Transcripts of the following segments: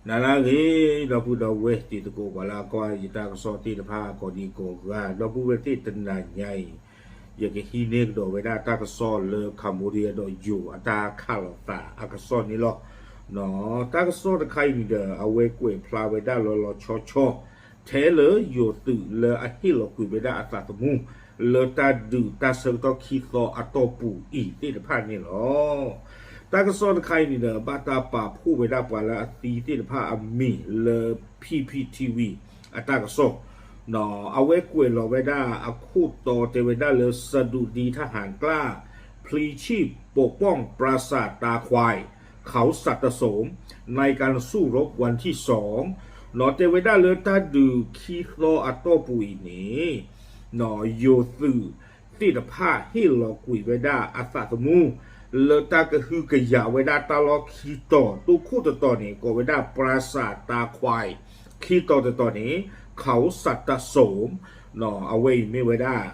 နၤလၢအဂ့ၤ ဒီပုၢ်ဒီဝဲၢ်တံၤသကိး ပှၤလၢအကွၢ်ယတၢ်ကစီၣ်သ့ၣ်တဖၣ် ကိးဒံကိးဂၤ ဒီပုၢ်ဝဲၢ်သ့ၣ် တနၤညါအံၤ ယကဟံးန့ၢ်ကဒီးဝဲဒၣ်တၢ်ကစီၣ်လၢ Cambodia ဒီးယိၤအတၢ်ခးလိာ်သးအကစီၣ်န့ၣ်လီၤ. တၢ်ကစီၣ်တခါအံၤန့ၣ်ဒီး အဝဲကွဲးဖျါဝဲဒၣ်လီၤလီၤဆီဆီ ထဲလၢယိၤသုးလၢအဟ့ၣ်လီၤကွံာ်ဝဲဒၣ်အသးသမူ လၢတၢ်ဒုးတၢ်ဆၢကတီၢ်ခံသီအတီၢ်ပူၤအံၤသ့ၣ်တဖၣ်န့ၣ်လီၤ. တၢ်ကစီၣ်တခါအံၤန့ၣ်ဒီး ဘၣ်တၢ်ပာ်ဖှိၣ်ဝဲဒၣ်ပှၤလၢအသံသ့ၣ်တဖၣ်အမံၤလၢ P P T V အတၢ်ကစီၣ် အဝဲကွဲးလီၤဝဲဒၣ်အခိၣ်တီတဲဝဲဒၣ်လၢ စဒူးဒံထၣ်ဟၣ်ကျၢ် พลีชีพปกป้องปราสาทตาควาย เขาสัตว์สม ในการสู้รบวันที่สอง ဒီးတဲဝဲဒၣ်လၢတၢ်ဒုးခံသီအတီၢ်ပူၤအံၤန့ၣ် ယိၤသုးသ့ၣ်တဖၣ်ဟ့ၣ်လီၤကွံာ်ဝဲဒၣ်အသးသမူ လၢတၢ်ကဟုကယာ်ဝဲဒၣ်တၢ်လီၢ်ခံတီၤ တိခိၣ်တတီၤန့ၣ် ကိးဝဲဒၣ် ปราสาทตาควาย ခံတီၤတတီၤန့ၣ် เขาสัตว์สม အဝဲအံၤမ့ၢ်ဝဲဒၣ်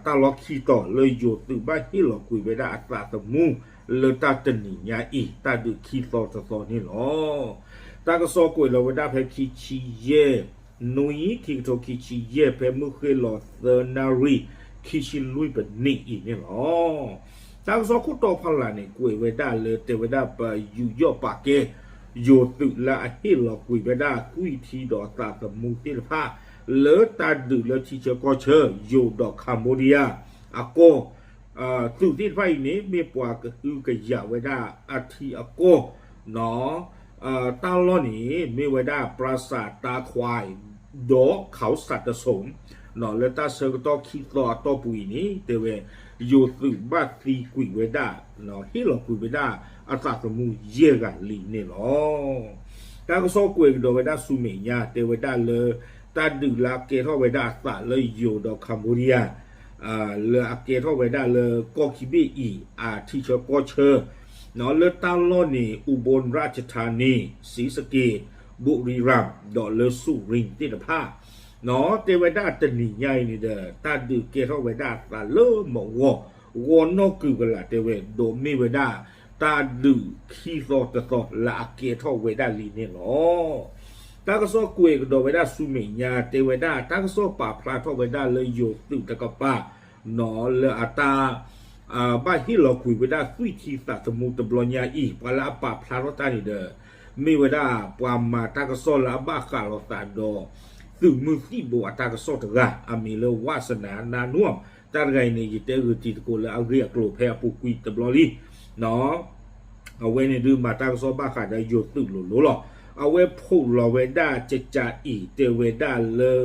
တၢ်လီၢ်ခံတီၤလၢယိၤသုးဘၣ်ဟ့ၣ်လီၤကွံာ်ဝဲဒၣ်အသးသမူ လၢတၢ်တနံၤညါအံၤ တၢ်ဒုးခံသီတသီန့ၣ်လီၤ. တၢ်ကစီၣ်ကွဲးလီၤဝဲဒၣ်ဖဲခံဆံယဲၢ် နွံ ခံကထိခံဆံယဲၢ် ဖဲမုၢ်ဃ့ၢ်လီၤသၢနၣ်ရံၣ် ခံဆံလွံၢ်ပနံးအံၤန့ၣ်လီၤ. တၢ်ကစီၣ်ခိၣ်တီဖီလာ်န့ၣ် ကွဲးဝဲဒၣ်လၢတဲဝဲဒၣ်ပယူးယီၣ်ပာ်ကဲ ယိၤသုးလၢအဟ့ၣ်လီၤကွံာ်ဝဲဒၣ်သွံၣ်ထံဒီးအသးသမူသ့ၣ်တဖၣ် လၢတၢ်ဒုးလၢထံဆၢကီၢ်ဆၢ ယိၤဒီး Cambodia အကီၢ် သုးသ့ၣ်တဖၣ်အံၤန့ၣ် မ့ၢ်ပှၤကဟုကယာ်ဝဲဒၣ်အထံအကီၢ် တၢ်လီၢ်န့ၣ် မ့ၢ်ဝဲဒၣ် ปราสาทตาควาย ဒီး เขาสัตว์สม လၢတၢ်ဆၢကတီၢ်ခံသီအတီၢ်ပူၤအံၤန့ၣ် တဲဝဲ ယိၤသုးဘၣ်သံကွံာ်ဝဲဒၣ် ဟ့ၣ်လီၤကွံာ်ဝဲဒၣ်အသးသမူယဲၢ်ဂၤလံန့ၣ်လီၤ. တၢ်ကစီၣ်ကွဲးကဒီးဝဲဒၣ်ဆူမဲာ်ညါ တဲဝဲဒၣ်လၢ တၢ်ဒုးလၢအကဲထီၣ်ဝဲဒၣ်အသးလၢယိၤဒီး Cambodia လၢအကဲထီၣ်ဝဲဒၣ်လၢကီၢ်ခံဘ့ၣ်အံၤ အထံဆၢကီၢ်ဆၢ လၢတၢ်လီၢ်န့ၣ် อุบลราชธานี ศรีสะเกษ บุรีรัมย์ ဒီးလၢ สุรินทร์ သ့ၣ်တဖၣ် တဲဝဲဒၣ်တနံၤညါအံၤန့ၣ်ဒီး တၢ်ဒုးကဲထီၣ်ဝဲဒၣ်အသးလၢမီၢ်ဂီၢ် ဂီၢ်နီၢ်ကုၢ်ကလာ်တဲဝဲ ဒီးမ့ၢ်ဝဲဒၣ် တၢ်ဒုးခံသီတသီလၢအကဲထီၣ်ဝဲဒၣ်လံန့ၣ်လီၤ. တၢ်ကစီၣ်ကွဲးကဒီးဝဲဒၣ်ဆူမဲာ်ညါ တဲဝဲဒၣ် တၢ်ကစီၣ်ပာ်ဖျါထီၣ်ဝဲဒၣ်လၢယိၤသုးတကပၤ လၢအတၢ် ဘၣ်ဟ့ၣ်လီၤကွံာ်ဝဲဒၣ်သွံၣ်ထံသးသမူတဘျီညါအံၤ ပှၤလၢအပာ်ဖျါထီၣ်တၢ်န့ၣ်ဒီး မ့ၢ်ဝဲဒၣ်ပှၤမၤတၢ်ကစီၣ်လၢအဘၣ်ဃးလိာ်သးဒီး သုးမုၢ်သံၣ်ဘိအတၢ်ကစီၣ်တဂၤ အမံၤလၢ ဝါစနၤ နါနွမ် တၢ်တဂၤအံၤန့ၣ် ယတဲဂုာ်တံၤသကိးလၢအဂ့ၢ်အကျိၤဖဲအပူၤကွံာ်တဘျီလံ အဝဲန့ၣ်ဒုးမၤတၢ်ကစီၣ်ဘၣ်ဃးဒီးယိၤသုးလိၤလိၤလီၤ. အဝဲဖိးလီၤဝဲဒၣ်ကကးအံၤ တဲဝဲဒၣ်လၢ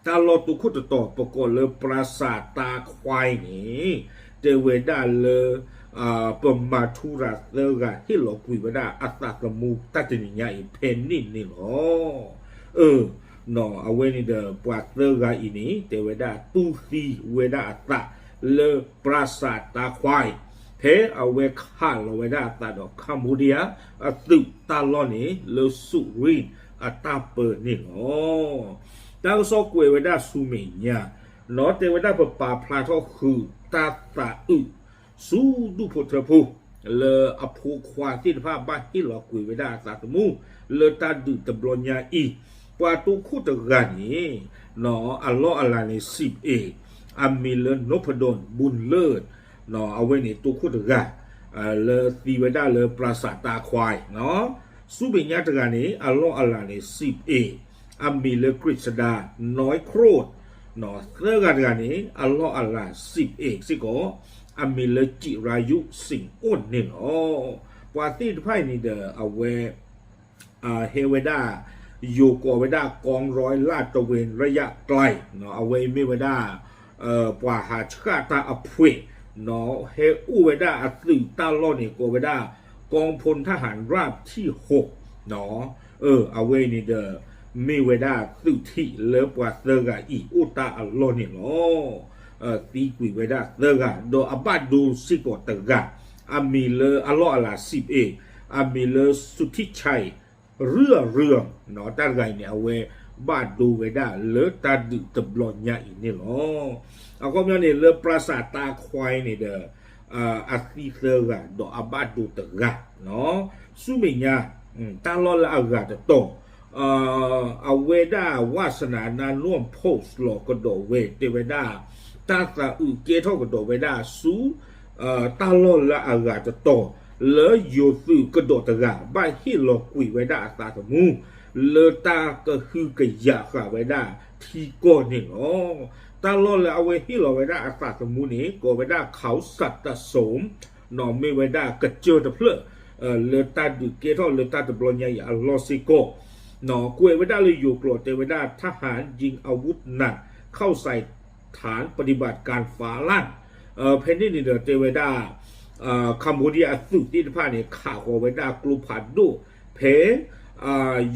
တၢ်လီၢ်တိခိၣ်တတီၤ ပကိးလၢ ပရၤစးတၢ်ခွါအံၤန့ၣ် တဲဝဲဒၣ်လၢ ပမၤထူရၤသၢဂၤဟ့ၣ်လီၤကွံာ်ဝဲဒၣ်အသးသမူတၢ်တနံၤညါအံၤဖဲန့ၣ်န့ၣ်လီၤ. အၢ အဝဲန့ၣ်ဒီး ပှၤသၢဂၤအံၤန့ၣ် တဲဝဲဒၣ်တူၢ်သံဝဲဒၣ်အသးလၢ ပရၤစးတၢ်ခွါအံၤ ဖဲအဝဲခးလီၤဝဲဒၣ်အသးဒီး Cambodia အသုးတၢ်လီၢ်န့ၣ် လၢ Surin အတၢ်ပၢန့ၣ်လီၤ. တၢ်ကစီၣ်ကွဲးဝဲဒၣ်ဆူမဲာ်ညါ နီၢ်တဲဝဲဒၣ်ပပာ်ဖျါထီၣ်ဃုာ်တၢ်သးအုး ဆူဒူၣ်ဖိထၢဖိ လၢအဖိခွါသ့ၣ်တဖၣ်ဘၣ်ဟ့ၣ်လီၤကွံာ်ဝဲဒၣ်အသးသမူ လၢတၢ်ဒုးတဘျီညါအံၤ ပှၤတိခိၣ်တဂၤန့ၣ် အလီၢ်အလၤန့ၣ် စံးပအ့ၣ် အမံၤလၢ နိဖဒိၣ် ဘူၣ်လၢၢ် အဝဲန့ၣ်တိခိၣ်တဂၤ လၢသံဝဲဒၣ်လၢ ပရၤစးတၢ်ခွါ ဆူမဲာ်ညါတဂၤန့ၣ် အလီၢ်အလၤန့ၣ် စံးပအ့ၣ် အမံၤလၢ ကရံးစဒါ နီၢ်ခရိၣ် သၢဂၤတဂၤန့ၣ် အလီၢ်အလၤ စံးပအ့ၣ် စ့ၢ်ကီး အမံၤလၢ ကံးရၤယူး စ့ၣ်အိၣ်န့ၣ်လီၤ. ပှၤသ့ၣ်တဖၣ်အံၤန့ၣ်ဒီး အဝဲ ဟဲဝဲဒၣ် ယိၤကိးဝဲဒၣ် กองร้อยลาดตระเวนระยะไกล အဝဲအံၤမ့ၢ်ဝဲဒၣ် ပှၤဟးဆှၣ်တၢ်အဖှဲး ဟဲအိၣ်ဝဲဒၣ်အသုးတၢ်လီၢ်န့ၣ် ကိးဝဲဒၣ် กองพลทหารราบที่หก အဝဲအံၤန့ၣ်ဒီး မ့ၢ်ဝဲဒၣ်သုးထံးလၢပှၤသၢဂၤအံၤအိၣ်တၢ်အလီၢ်န့ၣ်လီၤ. သံကွံာ်ဝဲဒၣ်သၢဂၤ ဒီးအဘၣ်ဒိစ့ၢ်ကီးတဂၤ အမံၤလၢအလီၢ်အလၤစံးပအ့ၣ် အမံၤလၢ สุทธิชัย ရုၢ်ရုၢ် တၢ်တဂၤအံၤန့ၣ် အဝဲဘၣ်ဒိဝဲဒၣ်လၢတၢ်ဒုးတဘျီညါအံၤန့ၣ်လီၤ. အခီပညီန့ၣ် လၢ ပရၤစးတၢ်ခွါအံၤန့ၣ်ဒီး အသံသၢဂၤ ဒီးအဘၣ်ဒိတဂၤ ဆူမဲာ်ညါ တၢ်လီၢ်လၢအဂၤတတီၤ, အဝဲဒၣ် Wasana Nanuan Post လီၤကဒီးဝဲ တဲဝဲဒၣ် တၢ်သးအုးကဲထီၣ်ကဒီးဝဲဒၣ်ဆူ တၢ်လီၢ်လၢအဂၤတတီၤ လၢယိၤသုးကဒီးတဂၤ ဘၣ်ဟ့ၣ်လီၤကွံာ်ဝဲဒၣ်အသးသမူ လၢတၢ်ကဟုကယာ်ဃာ်ဝဲဒၣ်ထံကီၢ်န့ၣ်လီၤ. တၢ်လီၢ်လၢအဝဲဟ့ၣ်လီၤဝဲဒၣ်အသးသမူန့ၣ် ကိးဝဲဒၣ် เขาสัตว์ตะโสม နီၢ် မ့ၢ်ဝဲဒၣ်ကစၢၢ်တဖျၢၣ် လၢတၢ်ဒုးကဲထီၣ်လၢတၢ်တဘျီညါအံၤအလီၢ်စ့ၢ်ကီး, ကွဲးဝဲဒၢ်လၢယိၤကျိာ်တဲဝဲဒၣ် ทหารยิงอาวุธหนักเข้าใส่ฐานปฏิบัติการฟ้าลั่น ဖဲန့ၣ်န့ၣ်ဒီးတဲဝဲဒၣ် Cambodia အသုးသ့ၣ်တဖၣ်န့ၣ် ခးဃီၤဝဲဒၣ်ကျိဖးဒိၣ် ဖဲ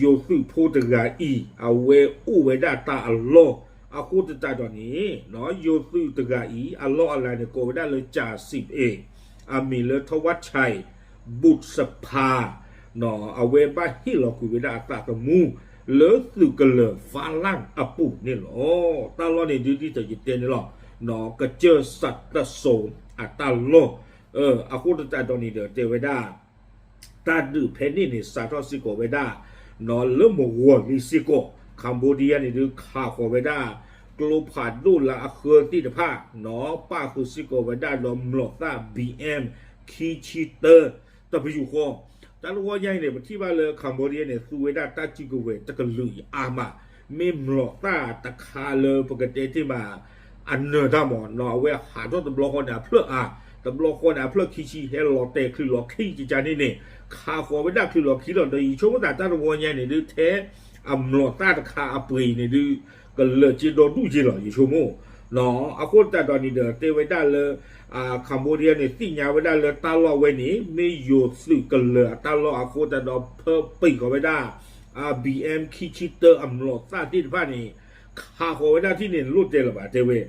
ယိၤသုးဖိတဂၤအံၤ အဝဲအိၣ်ဝဲဒၣ်တၢ်အလီၢ် အဃိသတးဒီးန့ၣ် ယိၤသုးတဂၤအံၤ အလီၢ်အလၤန့ၣ် ကိးဝဲဒၣ်လၢ จ่าสิบเอก အမံၤလၢ ทวัชชัย บุตรสภา အဝဲဘၣ်ဟ့ၣ်လီၤကွံာ်ဝဲဒၣ်အသးသမူ လၢသုးကလၢၤ ฟ้าลั่น အပူၤန့ၣ်လီၤ. တၢ်လီၢ်န့ၣ်ဒုးဒ်သိးယတဲန့ၣ်လီၤ ကစၢၢ်စးတစိအတၢ်လီၢ် အဃိသတးဒီးန့ၣ်ဒီးတဲဝဲဒၣ် တၢ်ဒုးဖဲန့ၣ်န့ၣ် စးထီၣ်စ့ၢ်ကီးဝဲဒၣ် လၢမုၢ်ဂီၤလံစ့ၢ်ကီး Cambodia န့ၣ်ဒုး ခးဃီၤဝဲဒၣ် ကျိဖးဒိၣ်လၢအဃၢသ့ၣ်တဖၣ် ပၣ်ဃုာ်စ့ၢ်ကီးဝဲဒၣ်ဒီးမျိာ်သၣ် ဘီအံၣ်အၣ် ခံဆံတၢ တပယူာ်ဃီ တၢ်တဝီညါအံၤန့ၣ် ပထံၣ်ဘၣ်လၢ Cambodia န့ၣ် သူဝဲဒၣ်တၢ်စုကဝဲၤတကလုာ်အံၤအါမး မ့ၢ်မျိာ်သၣ်တခါလၢပကတဲတ့ၢ်မး အနၢၤတၢ်မး အဝဲဟးထီၣ်တဘျီဃီန့ၣ်အဖျၢၣ်အါ တဘျီဃီန့ၣ်အဖျၢၣ်ခံဆံ ဟဲလီၤတဲာ်ချုးလီၤခံကကန့ၣ်န့ၣ် ခးဃီၤဝဲဒၣ်ချုးလီၤခံလီၤ ဒီးယဆိကမိၣ်သးတၢ်တဝီညါန့ၣ်ဒုး ထဲအမျိာ်သၣ်တခါအပှ့ၤအံၤန့ၣ်ဒုး ကလၢာ်က့ဒီဒူၣ်က့လီၤ ယဆိကမိၣ် အဃိသတးဒီးန့ၣ်ဒီး တဲဝဲဒၣ်လၢ Cambodia န့ၣ် သ့ၣ်ညါဝဲဒၣ်လၢတၢ်လီၢ်ဝဲန့ၣ် မ့ၢ်ယိၤသုးကလၢၤအတၢ်လီၢ်အဃိသတးဒီး ဖၢပံာ်ဃီၤဝဲဒၣ် ဘီအံၣ်အၣ် ခံဆံတၢ အမျိာ်သၣ်သ့ၣ်တဖၣ်န့ၣ် ခးဃီၤဝဲဒၣ်ထံၣ်န့ၣ် လိၣ်တဲလၢၤဘၣ်တဲဝဲ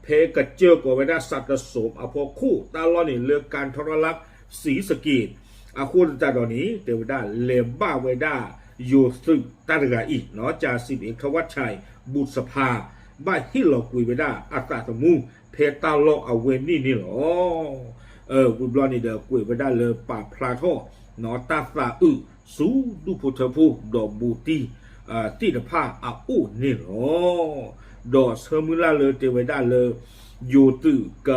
ဖဲကစၢၢ်ကိးဝဲဒၣ်စးတစိအဖီခိၣ် တၢ်လီၢ်န့ၣ်လၢ กันทรลักษณ์ ศรีสะเกษ အဃိသတးဒီးန့ၣ် တဲဝဲဒၣ်လဲၤဘၣ်ဝဲဒၣ် ယိၤသုးတၢ်တဂၤအံၤ จ่าสิบเอก ทวัชชัย บุตรสภา ဘၣ်ဟ့ၣ်လီၤကွံာ်ဝဲဒၣ်အသးသမူ ဖဲတၢ်လီၢ်အဝဲန့ၣ်န့ၣ်လီၤ. ဝံၤဘျီန့ၣ်ဒီး ကွဲးဝဲဒၣ်လၢပာ်ဖျါထီၣ် တၢ်သးအုး ဆူဒူၣ်ဖိထၢဖိ ဒီးဘူးတံၢ် သ့ၣ်တဖၣ်အအိၣ်န့ၣ်လီၤ. ဒီးဆၢမုၢ်လၢ်လၢတဲဝဲဒၣ်လၢ ယိၤသုးက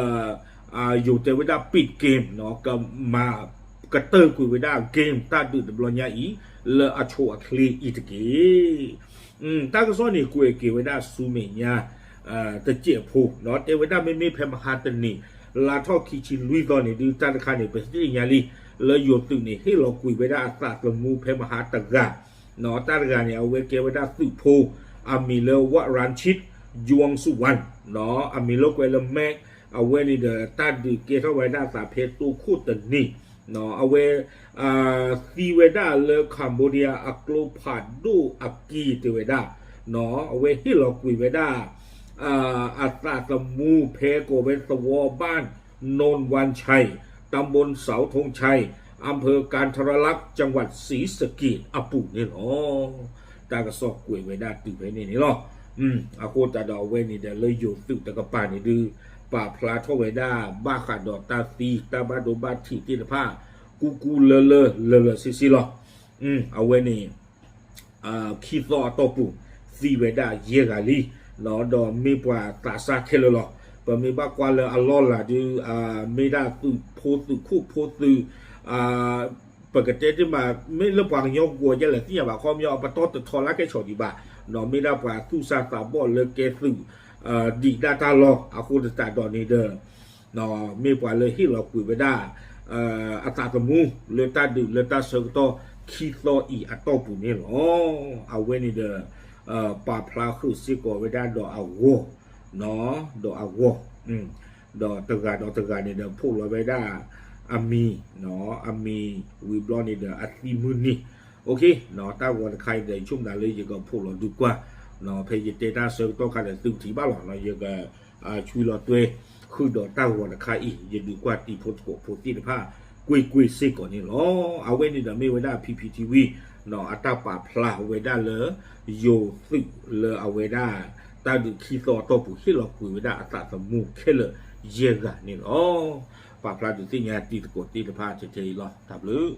ယိၤတဲဝဲဒၣ် ပိတ်เกม ကမၤကတၢၢ်ကွံာ်ဝဲဒၣ် game တၢ်ဒုးတဘျီညါအံၤ လၢအဆိအချ့အံၤတက့ၢ်. တၢ်ကစီၣ်န့ၣ် ကွဲးက့ၤဝဲဒၣ်ဆူမဲာ်ညါ တစဲးဖိ တဲဝဲဒၣ်မ့မ့ၢ်ဖဲမဟါတနံၤ လါထီၣ်ခံဆံလွံၢ်သီန့ၣ်ဒုး တၢ်တခါန့ၣ် ပသ့ၣ်ညါလံ လၢယိၤသုးန့ၣ် ဟ့ၣ်လီၤကွံာ်ဝဲဒၣ်အသးသမူဖဲမဟါတဂၤ တၢ်တဂၤန့ၣ် အဝဲကဲဝဲဒၣ်သုးဖိ အမံၤလၢ ဝရၣ်ချံး ယွၣ်စူၣ်ဝၣ် အမံၤလၢကွဲးလၢ Max အဝဲန့ၣ်ဒီး တၢ်ဒုးကဲထီၣ်ဝဲဒၣ်အသးဖဲတိခိၣ်တနံၤ အဝဲ သံဝဲဒၣ်လၢ Cambodia အကျိဖးဒိၣ်အက့ၤတဲဝဲဒၣ် အဝဲဟ့ၣ်လီၤကွံာ်ဝဲဒၣ် အသးသမူဖဲကိးဝဲသဝီ บ้านโนนวันชัย ตำบลเสาธงชัย อำเภอกันทรลักษณ์ จังหวัดศรีสะเกษ အပူၤန့ၣ်လီၤ. တၢ်ကစီၣ်ကွဲးဝဲဒၣ်တုၤဖဲန့ၣ်န့ၣ်လီၤ. အဃိသတးဒီးအဝဲန့ၣ်ဒီးလၢယိၤသုးတကပၤန့ၣ်ဒုး ပာ်ဖျါထီၣ်ဝဲဒၣ် ဘၣ်ဃးဒီးတၢ်သံ တၢ်ဘၣ်ဒိဘၣ်ထံးသ့ၣ်တဖၣ် ကူကူလၢလၢလၢလၢဆ့ဆ့လီၤ. အဝဲန့ၣ် ခံသီအတီၢ်ပူၤ သံဝဲဒၣ်ယဲၢ်ဂၤလံ, ဒီးမ့ၢ်ပှၤသးစၢ်ခဲလၢာ်လီၤ. ပမ့ၢ်ဘၣ်ကွၢ်လၢအလီၢ်လၤဒုး မ့ၢ်ဒၣ်သုးဖိသုးခိၣ်ဖိသုး ပကတဲတ့ၢ်မး မ့ၢ်လၢပှၤကညီဂီၤယဲၢ်လဲၣ်သ့ၣ်ညါဘၣ် ခီပညီ အပတီၢ်တထီလၢကဲဆီၣ်ဒံးဘၣ်, မ့ၢ်ဒၣ်ပှၤသူၣ်စၢ်သးဘီၣ်လၢကဲသုး ဒံးဒၣ်တၢ်လီၢ် အဃိသတးဒီးန့ၣ်ဒီး မ့ၢ်ပှၤလၢဟ့ၣ်လီၤကွံာ်ဝဲဒၣ် အသးသမူလၢတၢ်ဒုးလၢတၢ်ဆၢကတီၢ်ခံသီအံၤအတီၢ်ပူၤန့ၣ်လီၤ. အဝဲန့ၣ်ဒီး ပာ်ဖျါဃုာ်စ့ၢ်ကီးဝဲဒၣ်ဒီးအဂီၢ်, ဒီးအဂီၢ်, ဒီးတဂၤဒီးတဂၤန့ၣ်ဒီး ဖိးလီၤဝဲဒၣ်အမံၤ, အမံၤဝံၤဘျီန့ၣ်ဒီး အသံမုၢ်နံၤ, တၢ်ဂီၤတခါအံၤဒီး ယဆိကမိၣ်သးလၢယကဖိးလီၤဒုးကွၢ်, ဖဲယတဲတၢ်ဆၢကတီၢ်ခါဒီး သုထံၣ်ဘၣ်လီၤ, ယက ဆွံလီၤတွဲ ဃုာ်ဒီးတၢ်ဂီၤတခါအံၤ ယဒုးကွၢ်တံၤဖိသကိးဖိသ့ၣ်တဖၣ် ကွ့ၢ်ကွ့ၢ်စ့ၢ်ကီးန့ၣ်လီၤ. အဝဲန့ၣ်ဒီးမ့ၢ်ဝဲဒၣ် PPTV အတၢ်ပာ်ဖျါဝဲဒၣ်လၢ ယိၤသုးလၢအဝဲဒၣ် တၢ်ဒုးခံသီအတီၢ်ပူၤ ဟ့ၣ်လီၤကွံာ်ဝဲဒၣ်အသးသမူခဲလၢာ်ယဲၢ်ဂၤန့ၣ်လီၤ. ပာ်ဖျါဒုးသ့ၣ်ညါတံၤသကိးသ့ၣ်တဖၣ်ထဲထဲအံၤလီၤ. တၢ်ဘျုး